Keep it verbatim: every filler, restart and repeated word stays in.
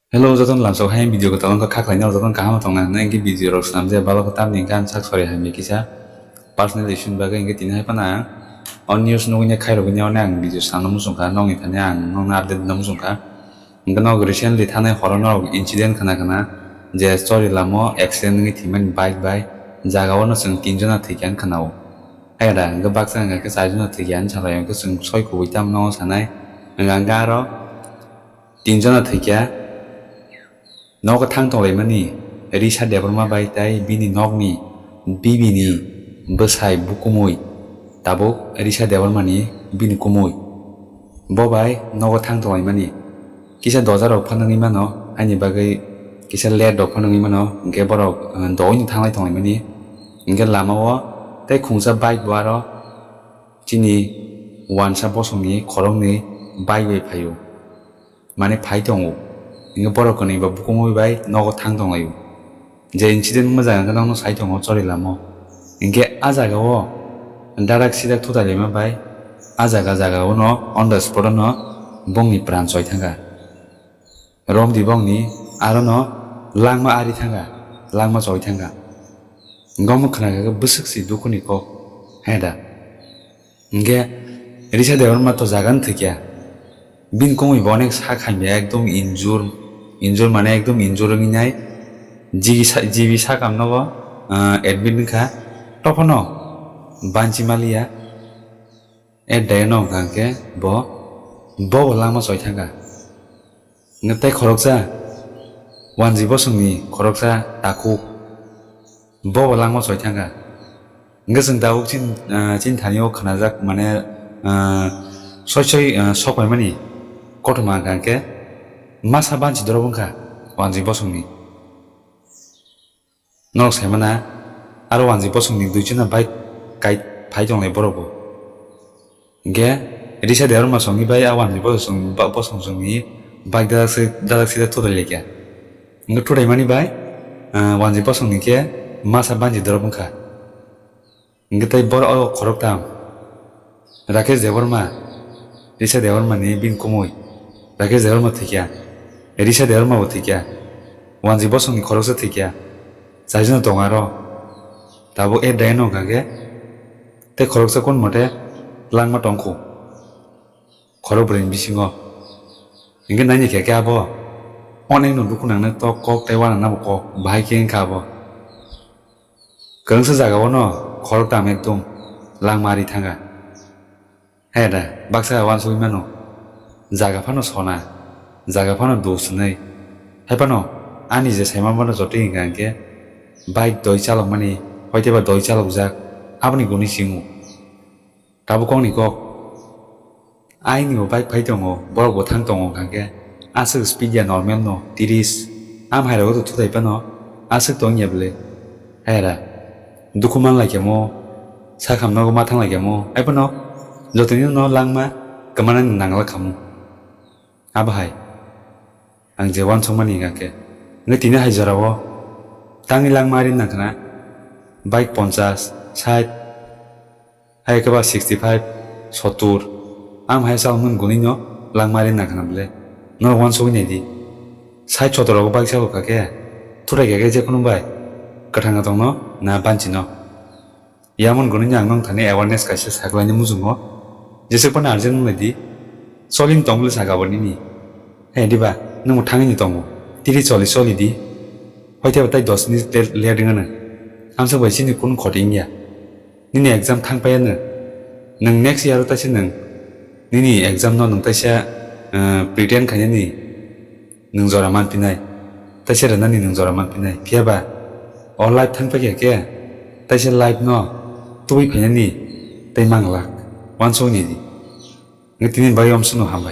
Hello, jotono lamsok hai video kwtal wngkha, kha khlaina jotono kaham tongna hwnwi hwnkhe video rok swnam je balo khe tamni hwnkhe ang sak sori hamya kisa personal issue ni bagwi hwnkhe tini hai phano ang o news nugwi khairogwi yaui ang video swnamna muchungkha, nokni thani ang nokno update rwna muchungkha. Hwnkhe nok recently thanai horo norok incident khna khna je chori lama o accident wngwi thwimani bike bai jaga o no chwng tinjona thwikha wngkha khna o. Hai da hwnkhe baksa hwnkha khe charjona thwikha hinwi salai o, hwnkhe chwng soi kubui tamo no sanai hwnkha hwnkhe aro tinjona thwikha. Nogo thang tonglaimani Risa Debbarma bai tai bini nokni bibini bwsai bukumui tabuk Risa Debbarmani bini kumui. Bo bai nogo thang tonglaimani kisa doja rok phano wngwi mano, haini bagwi kisa late rok phano wngwi mano, hwnkhe borok, uh, doino thanglai tonglaimani. Hwnkhe lama o tei khungsa bike bo aro chini uansa bosongni khoroknwi bike bai phaio. Mane phai tongo. Hingke borok kwnwi ba bukumui bai nogo thang tonglaio. Je incident wngma jaga hwnkhe nokno sai tongo chori lama o. Hingke a jaga o darak sidak thutai laima bai a jaga jaga o no on the spot o no bongni pran choi thangkha. Romdi bongni aro no langma ari thangkha, langma choi thangkha. Hingke omo khna khe bwswk si dukhu ni kok, he da. Hingke Risa Debbarma to jaga no thwikya. Bini komui bo onek sak hamya, ekdom injur, injur mane ekdom injur wngwi nai. G B sa-, G B sakam nogo, ah, admit wngkha. Tophano banchi maliya. E daino wngkha hwnkhe bo, bo bo langma choi thangkha. Hwnkhe tei khoroksa, wanji bosongni khoroksa takhuk, bo bo langma choi thangkha. Hwnkhe chwng tabuk chin-, ah, chini thani o khnajak, mane, ah, soi soi, ah, sok paimani kothoma wngkha hwnkhe masa banchi dorop wngkha wanji bosongni. Norok sai mana, aro wanji bosongni duichona bike kai phai tonglai borok bo. Hingke Risa Debbarma songni bai a wanji bosong, ba-, bosong songni bike dadak se, dadak sida thutai laikha. Hingke thutai mani bai, ah, wanji bosongni khe masa banji dorop wngkha. Hingke tei borok o khoroktham, Rakesh Debbarma, Risa Debbarma ni bini kumui, Rakesh Debbarma thwikya, Risa Debbarma bo thwikya, wanji bosongni khoroksa thwikya, chaijano tongo aro. Tabuk e daino wngkha khe, tei khoroksa kun mote langma tongkhu, khorok bwrwini bisingo. Hingke naini khe khe abo onekno dukhu nangnai tok kok tei uananabo kok bahai khe wngkha abo. Kwrwngsa jaga o no khoroktham ekdom langma ari thangkha. He da, baksa uansugui mano. Jaga phano sona, jaga phano dos hwnwi. Hai phano ani je saimano joto hwnkha hwnkhe bike doi chalokmani, hoiteba doi chalokjak, aboni guni singo. Tabuk kokni kok. Aini bo bike phai tongo, borok bo thang tongo hwnkha khe. Aswk speed ya normal no, tiris. Am hai rogo to thutai phano, aswk tong ya bwle. Hai ra. Dukhu man lai khe mo, sakham nogo ma thang lai khe mo. Ai phano, jotoni no langma, kwmana ni nangla khamu. Abo hai. Ang je uansukmani hwnkha khe. Hwnkhe tini hai jorao, tangni langma ri nangkhna, bike ponchas, sait, hai khe ba sixty five, sottur, ang hai chal mun guni no langma ri nangkhna bwle. Norok uansugwi nai di. Sait sottur rogo bike chalo kha khe, thurai kha khe je kunu bai, kwthang tong no na banchi no. Yamon gwnwi ang nong thani awareness kaisa saklaini muchungo. Jesuk phano urgent wng lai di. Choli ni tong bwle saka bo nini. He diba, nwng bo thangwi ni tongo. Tiri choli choli di. Hoite bo tai dos minute late, late wngano. Amsa bai chini kun khoti wngya. Nini exam thang paiya no. Nwng next year o taisa nwng nini exam no nwng taisa, eh, pretend khainani. Nwng jora manphinai, taisa rwnani nwng jora manphinai. Phiya ba, o life thang paikha khe, taisa life no tubui phainani tei manglak, uansukni di. Hwnkhe tini bagwi omsukno hambai.